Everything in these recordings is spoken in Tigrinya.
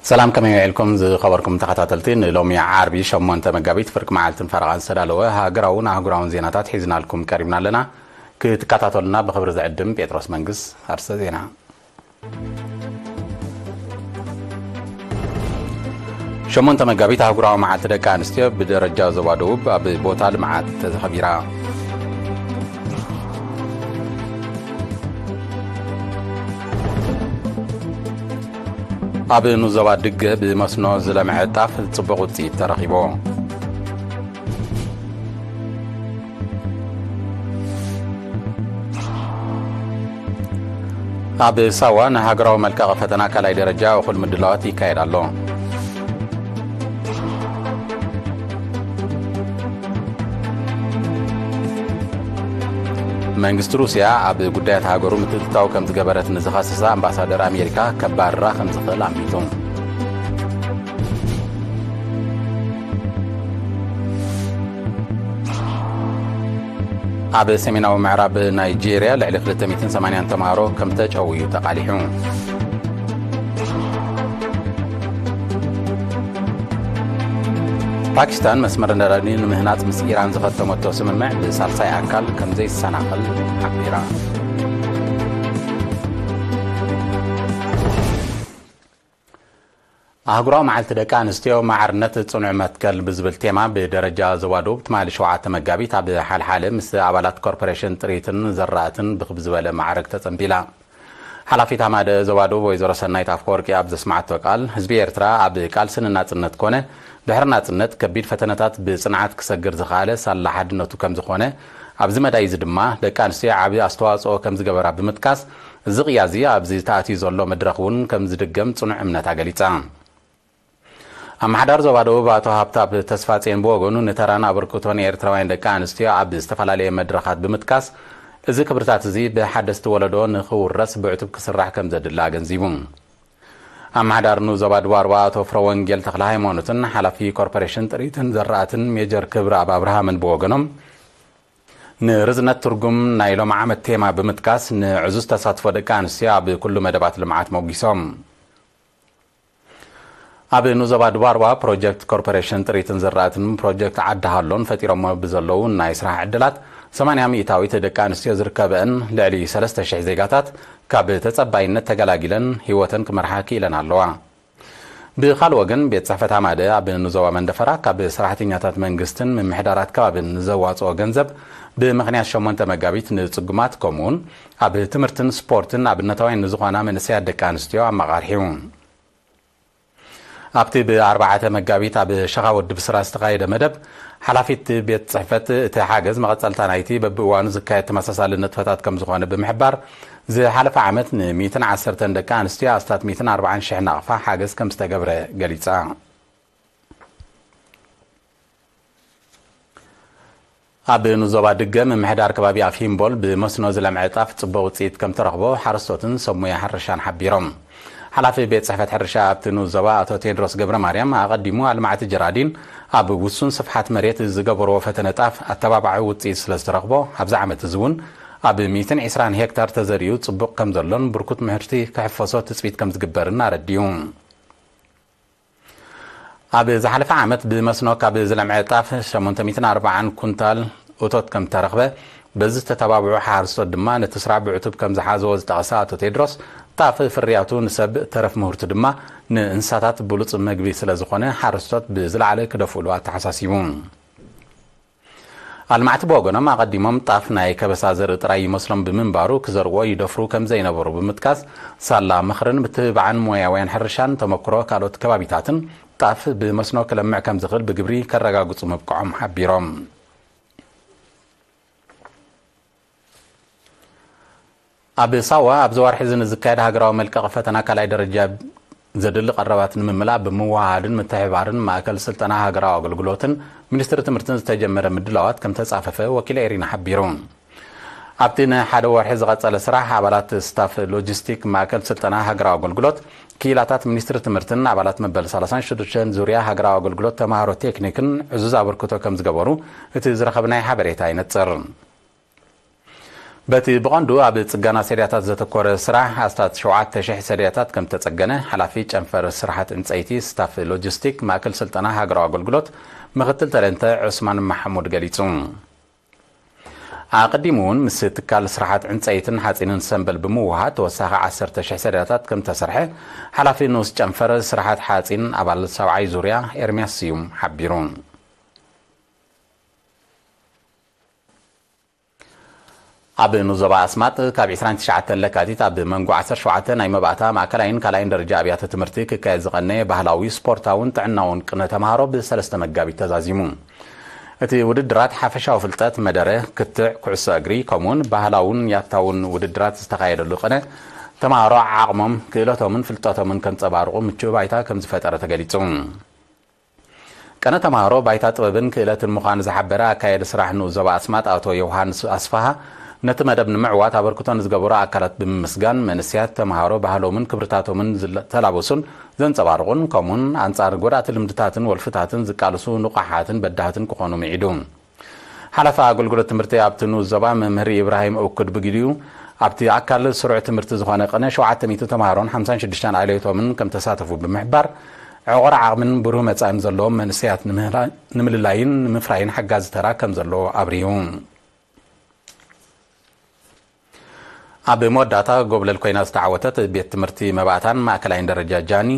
ሰላም፣ ከመይ ውዒልኩም ዝኸበርኩም ተኸታተልቲ? ንሎሚ ዓርቢ ሸሞንተ መጋቢት ፍርቂ መዓልትን ፈረቓን ዝተዳለወ ሃገራውን ኣህጉራውን ዜናታት ሒዝናልኩም ቀሪብና ኣለና። ክትከታተሉና ብኽብሪ ዝዕድም ጴጥሮስ መንግስ። ኣርስተ ዜና። ሸሞንተ መጋቢት ኣህጉራዊ መዓልቲ ደቂ ኣንስትዮ ብደረጃ ዞባ ደቡብ ኣብ ቦታ ልምዓት ተኸቢራ። ኣብ ንዞባ ድገ ብመስኖ ዝለምዐ ጣፍ ጽቡቕ ውጽኢት ተረኺቡ። ኣብ ሳዋ ንሃገራዊ መልቀቒ ፈተና ካልኣይ ደረጃ እኹል ምድላዋት ይካየድ ኣሎ። መንግስቲ ሩስያ ኣብ ጉዳያት ሃገሩ ምትእትታው ከም ዝገበረት ንዝኸሰሳ ኣምባሳደር ኣሜሪካ ከባርራ ከም ዝኽእል ኣሚቱ። ኣብ ሰሜናዊ ምዕራብ ናይጄርያ ልዕሊ ክልተ ሚእትን ሰማንያን ተምሃሮ ከም ተጨውዩ ተቓሊሑ። ፓኪስታን መስመር ነዳዲ ንምህናጽ ምስ ኢራን ዝኸተመቶ ስምምዕ ብሳልሳይ ኣካል ከም ዘይሰናኸል ሓቢራ። ኣህጉራዊ መዓልቲ ደቂ ኣንስትዮ ማዕርነት ጽኑዕ መትከል ብዝብል ቴማ ብደረጃ ዞባ ደቡብ ትማሊ ሸውዓተ መጋቢት ኣብ ሓልሓለ ምስ ኣባላት ኮርፖሬሽን ጥሪትን ዘራእትን ብኽብ ዝበለ ማዕረግ ተጸንቢላ። ሓላፊት ኣማደ ዞባ ደቡብ ወይዘሮ ሰናይት ኣፍወርቂ ኣብ ዘስማዓቶ ቃል፣ ህዝቢ ኤርትራ ኣብ ቃልሲ ንናጽነት ኮነ ድሕሪ ናጽነት ከቢድ ፈተነታት ብጽንዓት ክሰግር ዝኸኣለ ሳላ ሓድነቱ ከም ዝኾነ፣ ኣብዚ መዳይ እዚ ድማ ደቂ ኣንስትዮ ዓቢ ኣስተዋጽኦ ከም ዝገበራ ብምጥቃስ፣ እዚ ቅያ እዚ ኣብዚ ተኣትዩ ዘሎ መድረኽ እውን ከም ዝድገም ጽኑዕ እምነታ ገሊጻ። ኣመሓዳሪ ዞባ ደቡብ ኣቶ ሃብታብ ተስፋጼን ብወገኑ፣ ንተራን ኣበርክቶን ኤርትራውያን ደቂ ኣንስትዮ ኣብ ዝተፈላለየ መድረኻት ብምጥቃስ፣ እዚ ክብርታት እዚ ብሓደስቲ ወለዶ ንኽውረስ ብዕቱብ ክስራሕ ከም ዘድሊ ኣገንዚቡ። ኣመሓዳሪ ንኡስ ዞባ ደቡብ ኣርባ ኣቶ ፍረወንጌል ተኽለ ሃይማኖትን ሓላፊ ኮርፖሬሽን ጥሪትን ዘራእትን ሜጀር ክብረኣብ ኣብርሃምን ብወገኖም፣ ንርዝነት ትርጉም ናይ ሎም ዓመት ቴማ ብምጥቃስ፣ ንዕዙዝ ተሳትፎ ደቂ ኣንስትዮ ኣብ ኩሉ መደባት ልምዓት ሞጒሶም። ኣብ ንዞባ ደቡብ ኣርባ ፕሮጀክት ኮርፖሬሽን ጥሪትን ዘራእትን ፕሮጀክት ዓዲ ሃሎን ፈጢሮሞ ብዘለዉ ናይ ስራሕ ዕድላት፣ ሰማንያ ሚእታዊት ደቂ ኣንስትዮ ዝርከበአን ልዕሊ ሰለስተ ሽሕ ዜጋታት ካብ ተጸባይነት ተገላጊለን ህይወተን ክመርሓ ክኢለን ኣለዋ። ብኻልእ ወገን፣ ቤት ጽሕፈት ኣማደ ኣብ ንዞባ መንደፈራ ካብ ሰራሕተኛታት መንግስትን ምምሕዳራት ከባብን ንዘዋጽኦ ገንዘብ፣ ብምኽንያት ሸሞንተ መጋቢት ንጽጉማት፣ ከምኡውን ኣብ ትምህርትን ስፖርትን ኣብነታውያን ንዝኾና መንእሰያት ደቂ ኣንስትዮ ኣመቓርሒኡ። ኣብቲ ብኣርባዕተ መጋቢት ኣብ ሸኻ ወዲ ብስራ ዝተኻየደ መደብ፣ ሓላፊት ቤት ጽሕፈት፣ እቲ ሓገዝ መቐጸልታ ናይቲ በብእዋኑ ዝካየድ ተመሳሳሊ ንጥፈታት ከም ዝኾነ ብምሕባር፣ ዝሓለፈ ዓመት ን ሚእትን ዓሰርተን ደቂ ኣንስትዮ ኣስታት ሚእትን ኣርባዓን ሽሕ ናቕፋ ሓገዝ ከም ዝተገብረ ገሊጻ። ኣብ ንዞባ ድገ ምምሕዳር ከባቢ ኣፍ ሂምቦል ብመስኖ ዝለምዐ ጣፍ ጽቡቕ ውጽኢት ከም ተረኽቦ ሓረስቶትን ሰብ ሞያ ሕርሻን ሓቢሮም። ሓላፊ ቤት ጽሕፈት ሕርሻ ኣብቲ ንኡስ ዞባ ኣቶ ቴድሮስ ገብረ ማርያም፣ ኣቐዲሙ ኣልማዕቲ ጀራዲን ኣብ ውሱን ስፍሓት መሬት ዝገበርዎ ፈተነ ጣፍ ኣተባባዒ ውጽኢት ስለ ዝተረኽቦ፣ ኣብዚ ዓመት እዚ እውን ኣብ ሚእትን ዕስራን ሄክታር ተዘሪኡ ጽቡቕ ከም ዘሎን ብርኩት ምህርቲ ክሕፈሶ ትጽቢት ከም ዝግበርን ኣረዲኡ። ኣብ ዝሓለፈ ዓመት ብመስኖ ካብ ዝለምዐ ጣፍ ሸሞንተ ሚእትን ኣርባዓን ኩንታል እቶት ከም ተረኽበ፣ በዚ ዝተተባብዑ ሓረስቶት ድማ ነቲ ስራሕ ብዕቱብ ከም ዝሓዝዎ ዝጠቐሰ ኣቶ ቴድሮስ፣ ጣፍ ፍርያቱ ንሰብ፣ ተረፍ ምህርቱ ድማ ንእንስሳታት ብሉጽ መግቢ ስለ ዝኾነ፣ ሓረስቶት ብዝለዓለ ክደፍእሉ ኣተሓሳሲቡ። ኣልማዕቲ ብወገኖም፣ ኣቐዲሞም ጣፍ ናይ ከበሳ ዘርኢ ጥራይ ይመስሎም ብምንባሩ፣ ክዘርዎ ይደፍሩ ከም ዘይነበሩ ብምጥቃስ፣ ሳላ ምኽርን ምትብባዕን ሞያውያን ሕርሻን፣ ተመክሮ ካልኦት ከባቢታትን፣ ጣፍ ብመስኖ ክለምዕ ከም ዝኽእል ብግብሪ ከረጋግጹ ምብቅዖም ሓቢሮም። ኣብ ሳዋ ኣብዚ ወርሒ እዚ ንዝካየድ ሃገራዊ መልቀቒ ፈተና ካልኣይ ደረጃ ዘድሊ ቀረባት ንምምላእ ብምውህሃድን ምትሕብባርን ማእከል ስልጠና ሃገራዊ ኣገልግሎትን ሚኒስትሪ ትምህርትን ዝተጀመረ ምድላዋት ከም ተጻፈፈ ወኪል ኤሪና ሓቢሩ። ኣብቲ ንሓደ ወርሒ ዝቐጸለ ስራሕ፣ ኣባላት ስታፍ ሎጂስቲክ ማእከል ስልጠና ሃገራዊ ኣገልግሎት፣ ክኢላታት ሚኒስትሪ ትምህርትን ኣባላት መበል ሰላሳን ሽዱሽተን ዙርያ ሃገራዊ ኣገልግሎት ተማሃሮ ቴክኒክን ዕዙዝ ኣበርክቶ ከም ዝገበሩ እቲ ዝረኸብናይ ሓበሬታ ይነጽር። በቲ ብቐንዱ ኣብ ጽገና ሰድያታት ዘተኮረ ስራሕ ኣስታት ሸውዓተ ሽሕ ሰድያታት ከም ተጸገነ ሓላፊ ጨንፈር ስራሓት ዕንጸይቲ ስታፍ ሎጂስቲክ ማእከል ስልጠና ሃገራዊ ኣገልግሎት ምኽትል ተረንተ ዑስማን ማሕሙድ ገሊጹ። ኣቐዲሙ እውን ምስ ትካል ስራሓት ዕንጸይትን ሓጺንን ሰምበል ብምውሃድ ተወሳኺ ዓሰርተ ሽሕ ሰድያታት ከም ተሰርሐ ሓላፊ ንኡስ ጨንፈር ስራሓት ሓጺን ኣባል ሰብዓይ ዙርያ ኤርሚያስ ስዩም ሓቢሩ። ኣብ ንዞባ ኣስማጥ ካብ ዕስራን ትሽዓተን ለካቲት ኣብ መንጎ ዓሰርተ ሸውዓተ ናይ መባእታ ማእከላይን ካልኣይን ደረጃ ኣብያተ ትምህርቲ ክካየድ ዝቐነየ ባህላዊ፣ ስፖርታውን ጥዕናውን ቅነ ተምሃሮ ብሰለስተ መጋቢት ተዛዚሙ። እቲ ውድድራት ሓፈሻዊ ፍልጠት፣ መደረ፣ ክትዕ፣ ኩዕሶ እግሪ ከምኡውን ባህላውን ያታውን ውድድራት ዝተኻየደሉ ቅነ ተምሃሮ ዓቕሞም፣ ክእለቶምን ፍልጠቶምን ከንጸባርቑ ምቹእ ባይታ ከም ዝፈጠረ ተገሊጹ። ቀነ ተምሃሮ ባይታ ጥበብን ክእለትን ምዃኑ ዝሓበረ ኣካየዲ ስራሕ ንኡስ ዞባ ኣስማጥ ኣቶ ዮውሃንስ ኣስፋሃ ነቲ መደብ ንምዕዋት ኣበርክቶ ንዝገበሩ ኣካላት ብምምስጋን መንስያት ተምሃሮ ባህሎምን ክብርታቶምን ዝተላበሱን ዘንጸባርቑን ከምኡን ኣንጻር ጎዳእቲ ልምድታትን ወልፍታትን ዝቃልሱ ንቑሓትን በዳህትን ክኾኑ ምዒዱ። ሓላፊ ኣገልግሎት ትምህርቲ ኣብቲ ንኡስ ዞባ መምህር ኢብራሂም እኩድ ብግዲኡ ኣብቲ ኣካል ስሩዕ ትምህርቲ ዝኾነ ቅነ ሸውዓተ ሚእቲ ተምሃሮን ሓምሳን ሽዱሽተን ኣሌቶምን ከም ተሳተፉ ብምሕባር ዕቑር ዓቕምን ብሩህ መጻእን ዘለዎም መንእሰያት ንምህራ- ንምልላይን ንምፍራይን ሓጋዚ ተራ ከም ዘለዎ ኣብሪሁ። ኣብ መወዳእታ ጎብለል ኮይና ዝተዓወተት ቤት ትምህርቲ መባእታን ማእከላይን ደረጃ ጃኒ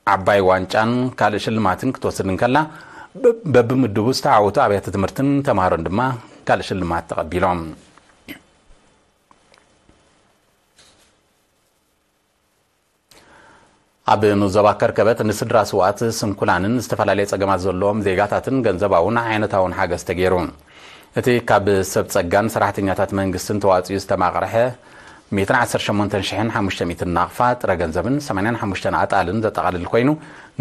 ዓባይ ዋንጫን ካልእ ሽልማትን ክትወስድ እንከላ በ- በብምድቡ ዝተዓወቱ ኣብያተ ትምህርትን ተምሃሮን ድማ ካልእ ሽልማት ተቐቢሎም። ኣብ ንዞባ ከርከበት ንስድራ ስውኣት ስንኩላንን ዝተፈላለየ ጸገማት ዘለዎም ዜጋታትን ገንዘባውን ዓይነታውን ሓገዝ ተገይሩ። እቲ ካብ ሰብ ጸጋን ሰራሕተኛታት መንግስትን ተዋጺኡ ዝተማቕረሐ ሚእትን ዓሰርተ ሸሞንተን ሽሕን ሓሙሽተ ሚእትን ናቕፋ ጥረ ገንዘብን ሰማንያን ሓሙሽተን ኣጣልን ዘጠቓልል ኮይኑ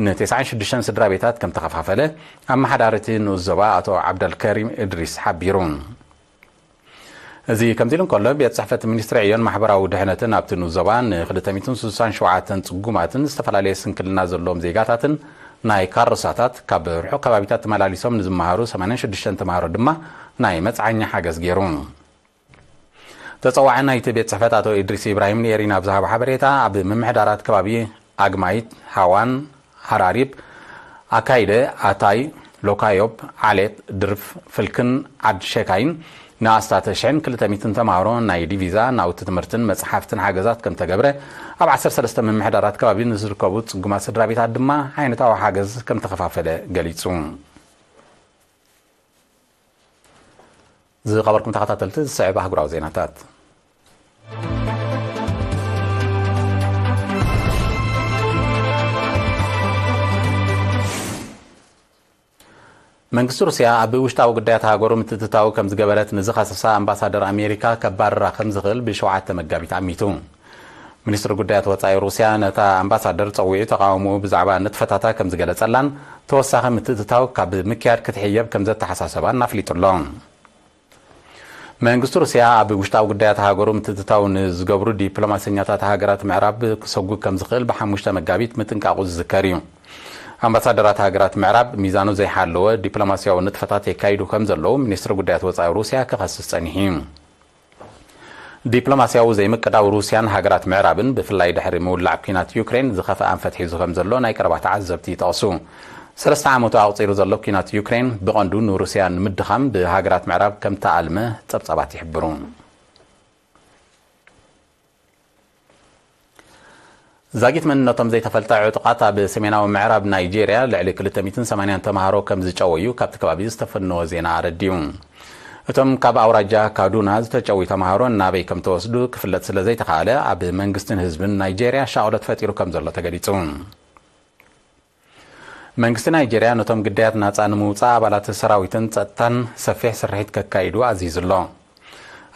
ንተስዓን ሽዱሽተን ስድራ ቤታት ከም ተኸፋፈለ ኣመሓዳሪ እቲ ንኡስ ዞባ ኣቶ ዓብደልከሪም እድሪስ ሓቢሩ። እዚ ከምዚ ኢሉ እንከሎ፣ ቤት ጽሕፈት ሚኒስትሪ ዕዮን ማሕበራዊ ድሕነትን ኣብቲ ንኡስ ዞባ ንክልተ ሚእትን ስሳን ሸውዓተን ጽጉማትን ዝተፈላለየ ስንክልና ዘለዎም ዜጋታትን ናይ ካሮሳታት ካብ ርሑቕ ከባቢታት ተመላሊሶም ንዝመሃሩ ሰማንያን ሽዱሽተን ተምሃሮ ድማ ናይ መጽዓኛ ሓገዝ ገይሩ። ተጸዋዒ ናይቲ ቤት ጽሕፈት ኣቶ ኢድሪስ ኢብራሂም ንኤሪና ኣብ ዝሃቦ ሓበሬታ፣ ኣብ ምምሕዳራት ከባቢ ኣግማይት፣ ሃዋን፣ ሃራሪብ፣ ኣካይደ፣ ኣታይ፣ ሎካዮብ፣ ዓሌት፣ ድርፍ፣ ፍልክን ዓድ ሸካይን ንኣስታት ሽሕን ክልተ ሚእትን ተምሃሮ ናይ ዲቪዛ ናውቲ ትምህርትን መጽሓፍትን ሓገዛት ከም ተገብረ፣ ኣብ ዓሰርተ ሰለስተ ምምሕዳራት ከባቢ ንዝርከቡ ጽጉማት ስድራ ቤታት ድማ ዓይነታዊ ሓገዝ ከም ተኸፋፈለ ገሊጹ። ዝኸበርኩም ተኸታተልቲ፣ ዝስዕብ ኣህጉራዊ ዜናታት። መንግስቲ ሩስያ ኣብ ውሽጣዊ ጉዳያት ሃገሩ ምትእትታው ከም ዝገበረት ንዝኸሰሳ ኣምባሳደር ኣሜሪካ ከባርራ ከም ዝኽእል ብሸውዓተ መጋቢት ኣሚቱ። ሚኒስትሪ ጉዳያት ወጻኢ ሩስያ ነታ ኣምባሳደር ጸዊዑ ተቓውሞኡ ብዛዕባ ንጥፈታታ ከም ዝገለጸላን ተወሳኺ ምትእትታው ካብ ምክያድ ክትሕየብ ከም ዘተሓሳሰባን ኣፍሊጡ ኣሎ። መንግስቲ ሩስያ ኣብ ውሽጣዊ ጉዳያት ሃገሩ ምትእትታው ንዝገብሩ ዲፕሎማሰኛታት ሃገራት ምዕራብ ክሰጉግ ከም ዝኽእል ብሓሙሽተ መጋቢት ምጥንቃቑ ዝዝከር እዩ። ኣምባሳደራት ሃገራት ምዕራብ ሚዛኑ ዘይሓለወ ዲፕሎማስያዊ ንጥፈታት የካይዱ ከም ዘለዉ ሚኒስትሪ ጉዳያት ወጻኢ ሩስያ ክኸስስ ጸኒሑ እዩ። ዲፕሎማስያዊ ዘይምቅዳው ሩስያን ሃገራት ምዕራብን ብፍላይ ድሕሪ ምውላዕ ኲናት ዩክሬን ዝኸፍአ ኣንፈት ሒዙ ከም ዘሎ ናይ ቀረባ ተዓዘብቲ ይጠቕሱ። ሰለስተ ዓመቱ ኣቑጺሩ ዘሎ ኲናት ዩክሬን ብቐንዱ ንሩስያ ንምድኻም ብሃገራት ምዕራብ ከም ተኣልመ ጸብጻባት ይሕብሩ። ዛጊት መንነቶም ዘይተፈልጠ ዕጡቓት ኣብ ሰሜናዊ ምዕራብ ናይጄርያ ልዕሊ ክልተ ሚእትን ሰማንያን ተምሃሮ ከም ዝጨወዩ ካብቲ ከባቢ ዝተፈነወ ዜና ኣረዲኡ። እቶም ካብ ኣውራጃ ካዱና ዝተጨውዩ ተምሃሮ ናበይ ከም ተወስዱ ክፍለጥ ስለ ዘይተኻእለ ኣብ መንግስትን ህዝብን ናይጄርያ ሻቕሎት ፈጢሩ ከም ዘሎ ተገሊጹ። መንግስቲ ናይጄርያ ነቶም ግዳያት ናጻ ንምውጻእ ኣባላት ሰራዊትን ጸጥታን ሰፊሕ ስርሒት ከካይዱ ኣዚዙ ኣሎ።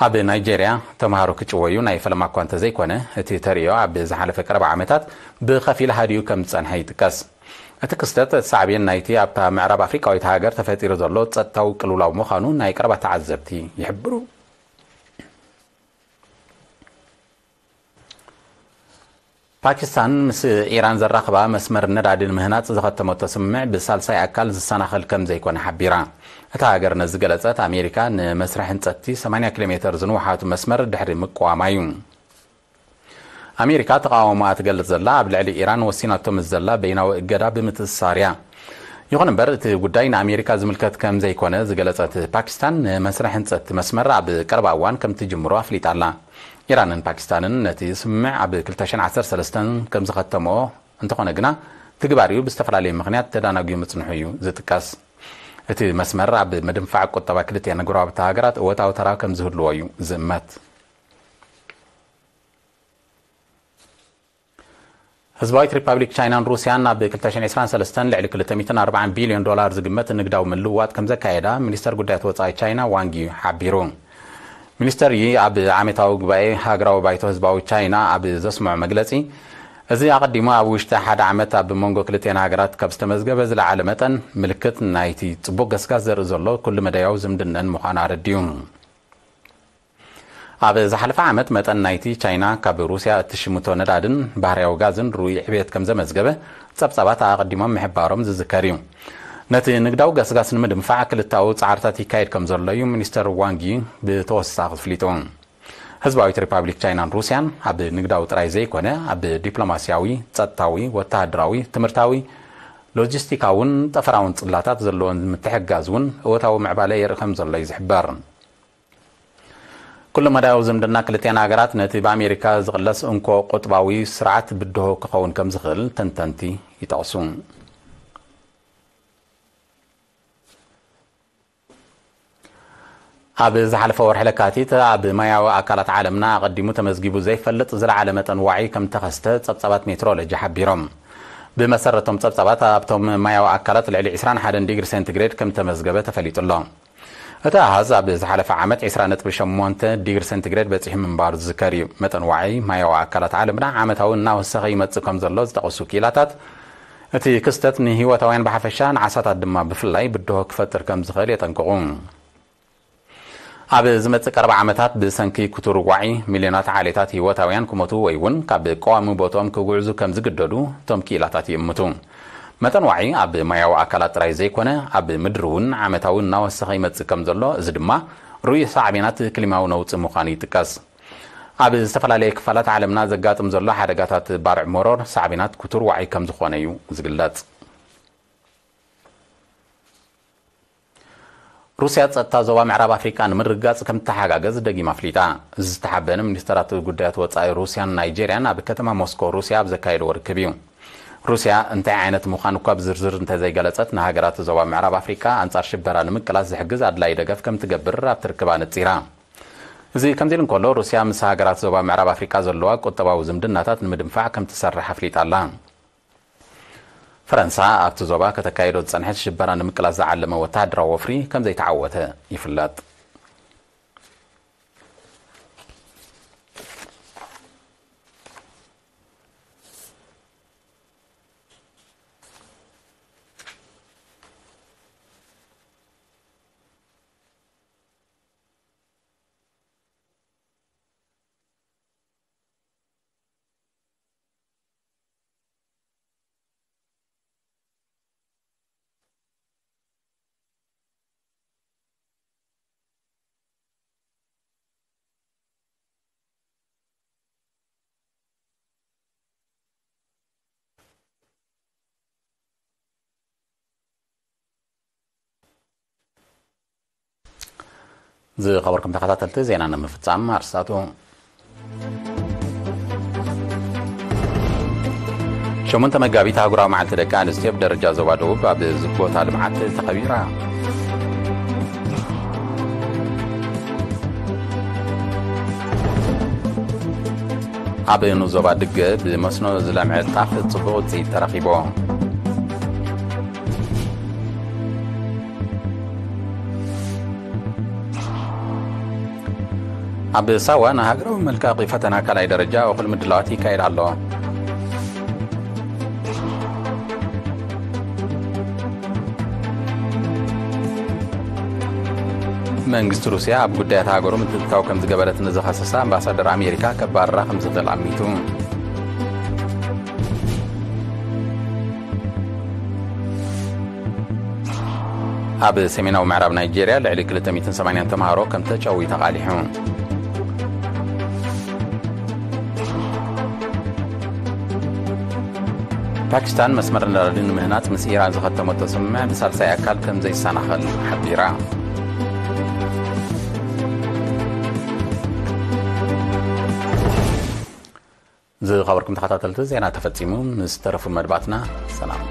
ኣብ ናይጄርያ ተምሃሮ ክጭወዩ ናይ ፈለማ እኳ እንተዘይኮነ፣ እቲ ተርእዮ ኣብ ዝሓለፈ ቀረባ ዓመታት ብኸፊል ሃዲኡ ከም ዝጸንሐ ይጥቀስ። እቲ ክስተት ሳዕቤን ናይቲ ኣብታ ምዕራብ ኣፍሪቃዊት ሃገር ተፈጢሩ ዘሎ ጸጥታዊ ቅልውላው ምዃኑ ናይ ቀረባ ተዓዘብቲ ይሕብሩ። ፓኪስታን ምስ ኢራን ዘራኽባ መስመር ነዳዲ ንምህናጽ ዝኸተመቶ ስምምዕ ብሳልሳይ ኣካል ዝሰናኸል ከም ዘይኮነ ሓቢራ። እታ ሃገር ነዚ ዝገለጸት፣ ኣሜሪካ ንመስርሕ ህንጸትቲ ሰማንያ ኪሎ ሜተር ዝንውሓቱ መስመር ድሕሪ ምቅዋማ እዩ። ኣሜሪካ ተቓውሞኣ ትገልጽ ዘላ፣ ኣብ ልዕሊ ኢራን ወሲናቶ ምስ ዘላ በይናዊ እገዳ ብምትእስሳር እያ። ይኹን እምበር፣ እቲ ጉዳይ ንኣሜሪካ ዝምልከት ከም ዘይኮነ ዝገለጸት ፓኪስታን፣ ንመስርሕ ህንጸትቲ መስመር ኣብ ቀረባ እዋን ከም ትጅምሮ ኣፍሊጣ ኣላ። ኢራንን ፓኪስታንን ነቲ ስምምዕ ኣብ ክልተ ሽሕን ዓሰርተ ሰለስተን ከም ዝኸተምኦ እንተኾነ ግና፣ ትግባሪኡ ብዝተፈላለየ ምኽንያት ተዳናጒ ምጽንሑ እዩ ዝጥቀስ። እቲ መስመር ኣብ ምድንፋዕ ቁጠባ ክልቲኣን ጎረባብቲ ሃገራት እወታዊ ተራ ከም ዝህልዎ እዩ ዝእመት። ህዝባዊት ሪፓብሊክ ቻይናን ሩስያን ኣብ ክልተ ሽሕን ዕስራን ሰለስተን ልዕሊ ክልተ ሚእትን ኣርባዓን ቢልዮን ዶላር ዝግመት ንግዳዊ ምልውዋጥ ከም ዘካየዳ ሚኒስተር ጉዳያት ወጻኢ ቻይና ዋንግ ዪ ሓቢሩ። ሚኒስተር ዪ ኣብ ዓመታዊ ጉባኤ ሃገራዊ ባይቶ ህዝባዊ ቻይና ኣብ ዘስምዖ መግለጺ፣ እዚ ኣቐዲሙ ኣብ ውሽጢ ሓደ ዓመት ኣብ መንጎ ክልቲኣን ሃገራት ካብ ዝተመዝገበ ዝለዓለ መጠን፣ ምልክት ናይቲ ጽቡቕ ገስጋስ ዘርኢ ዘሎ ኩሉ መዳያዊ ዝምድነን ምዃኑ ኣረዲኡ። ኣብ ዝሓለፈ ዓመት መጠን ናይቲ ቻይና ካብ ሩስያ እትሽምቶ ነዳድን ባህርያዊ ጋዝን ርኡይ ዕብየት ከም ዘመዝገበ ጸብጻባት ኣቐዲሞም ምሕባሮም ዝዝከር እዩ። ነቲ ንግዳዊ ገስጋስ ንምድንፋዕ ክልተኣዊ ጻዕርታት ይካየድ ከም ዘሎ እዩ ሚኒስተር ዋንግ ዪ ብተወሳኺ ኣፍሊጡ። ህዝባዊት ሪፓብሊክ ቻይናን ሩስያን ኣብ ንግዳዊ ጥራይ ዘይኮነ፣ ኣብ ዲፕሎማስያዊ፣ ጸጥታዊ፣ ወተሃደራዊ፣ ትምህርታዊ፣ ሎጂስቲካውን ጠፈራውን ጽላታት ዘለወን ምትሕግጋዝ እውን እወታዊ ምዕባለ የርኢ ከም ዘሎ እዩ ዝሕበር። ኩሉ መዳያዊ ዝምድና ክልቲኣን ሃገራት ነቲ ብኣሜሪካ ዝቕለስ እንኮ ቁጥባዊ ስርዓት ብድሆ ክኸውን ከም ዝኽእል ተንተንቲ ይጠቕሱ። ኣብ ዝሓለፈ ወርሒ ለካቲት፣ ኣብ ማያዊ ኣካላት ዓለምና ኣቐዲሙ ተመዝጊቡ ዘይፈልጥ ዝለዓለ መጠን ዋዒ ከም ተኸስተ ጸብጻባት ሜትሮሎጂ ሓቢሮም። ብመሰረቶም ጸብጻባት፣ ኣብቶም ማያዊ ኣካላት ልዕሊ ዕስራን ሓደን ዲግሪ ሴንቲግሬድ ከም ተመዝገበ ተፈሊጡ ኣሎ። እቲ ኣሃዝ ኣብ ዝሓለፈ ዓመት ዕስራ ነጥቢ ሸሞንተ ዲግሪ ሴንቲግሬድ በጺሑ ምንባሩ ዝዝከር እዩ። መጠን ዋዒ ማያዊ ኣካላት ዓለምና ዓመታዊ እናወሰኸ ይመጽእ ከም ዘሎ ዝጠቐሱ ክኢላታት፣ እቲ ክስተት ንህይወታውያን ብሓፈሻ፣ ንዓሳታት ድማ ብፍላይ ብድሆ ክፈጥር ከም ዝኽእል የጠንቅቑ። ኣብ ዝመጽእ ቀረባ ዓመታት ብሰንኪ ክቱር ዋዒ፣ ሚልዮናት ዓሌታት ህይወታውያን ክሞቱ ወይ እውን ካብ ቀዋሚ ቦትኦም ክጉዕዙ ከም ዝግደዱ እቶም ክኢላታት ይእምቱ። መጠን ዋዒ ኣብ ማያዊ ኣካላት ጥራይ ዘይኮነ፣ ኣብ ምድሪ እውን ዓመታዊ እናወሰኸ ይመጽእ ከም ዘሎ፣ እዚ ድማ ርኡይ ሳዕቤናት ክሊማዊ ነውጺ ምዃኑ ይጥቀስ። ኣብ ዝተፈላለየ ክፋላት ዓለምና ዘጋጥም ዘሎ ሓደጋታት ባርዕ መሮር ሳዕቤናት ክቱር ዋዒ ከም ዝኾነ እዩ ዝግለጽ። ሩስያ ጸጥታ ዞባ ምዕራብ ኣፍሪቃ ንምርግጋጽ ከም ትተሓጋገዝ ደጊማ ኣፍሊጣ። እዚ ዝተሓበነ፣ ሚኒስተራት ጉዳያት ወጻኢ ሩስያን ናይጄርያን ኣብ ከተማ ሞስኮ ሩስያ ኣብ ዘካየድዎ ርክብ እዩ። ሩስያ እንታይ ዓይነት ምዃኑ እኳ ብዝርዝር እንተዘይገለጸት፣ ንሃገራት ዞባ ምዕራብ ኣፍሪቃ ኣንጻር ሽበራ ንምቅላስ ዝሕግዝ ኣድላዪ ደገፍ ከም ትገብር ኣብቲ ርክብ ኣነጺራ። እዚ ከምዚ ኢሉ እንከሎ፣ ሩስያ ምስ ሃገራት ዞባ ምዕራብ ኣፍሪቃ ዘለዋ ቁጠባዊ ዝምድናታት ንምድንፋዕ ከም ትሰርሕ ኣፍሊጣ ኣላ። ፈረንሳ ኣብቲ ዞባ ከተካይዶ ዝጸንሐት ሽበራ ንምቅላስ ዝዓለመ ወተሃደራዊ ወፍሪ ከም ዘይተዓወተ ይፍለጥ። ዝኸበርኩም ተኸታተልቲ፣ ዜና ንምፍጻም ኣርስታቱ። ሸሞንተ መጋቢት ኣህጉራዊ መዓልቲ ደቂ ኣንስትዮ ብደረጃ ዞባ ደቡብ ኣብ ዝቦታ ልምዓት ተኸቢራ። ኣብ ንኡስ ዞባ ድገ ብመስኖ ዝለምዐ ጣፍ ጽቡቕ ውጽኢት ተረኺቡ። ኣብ ሳዋ ንሃገራዊ መልቀቒ ፈተና ካልኣይ ደረጃ እኹል ምድላዋት ይካየድ ኣሎ። መንግስቲ ሩስያ ኣብ ጉዳያት ሃገሩ ምትእትታው ከም ዝገበረት ንዝኸሰሳ ኣምባሳደር ኣሜሪካ ከባርራ ከም ዝኽእል ኣሚቱ። ኣብ ሰሜናዊ ምዕራብ ናይጄርያ ልዕሊ ክልተ ሚእትን ሰማንያን ተምሃሮ ከም ተጨዊ ተቓሊሑ። ፓኪስታን መስመር ነዳዲ ንምህናጽ ምስ ኢራን ዝኸተመቶ ስምምዕ ብሳልሳይ ኣካል ከም ዘይሰናኸል ሓቢራ። ዝኸበርኩም ተኸታተልቲ፣ ዜና ተፈጺሙ። ምስ ተረፉ መድባትና ሰላም።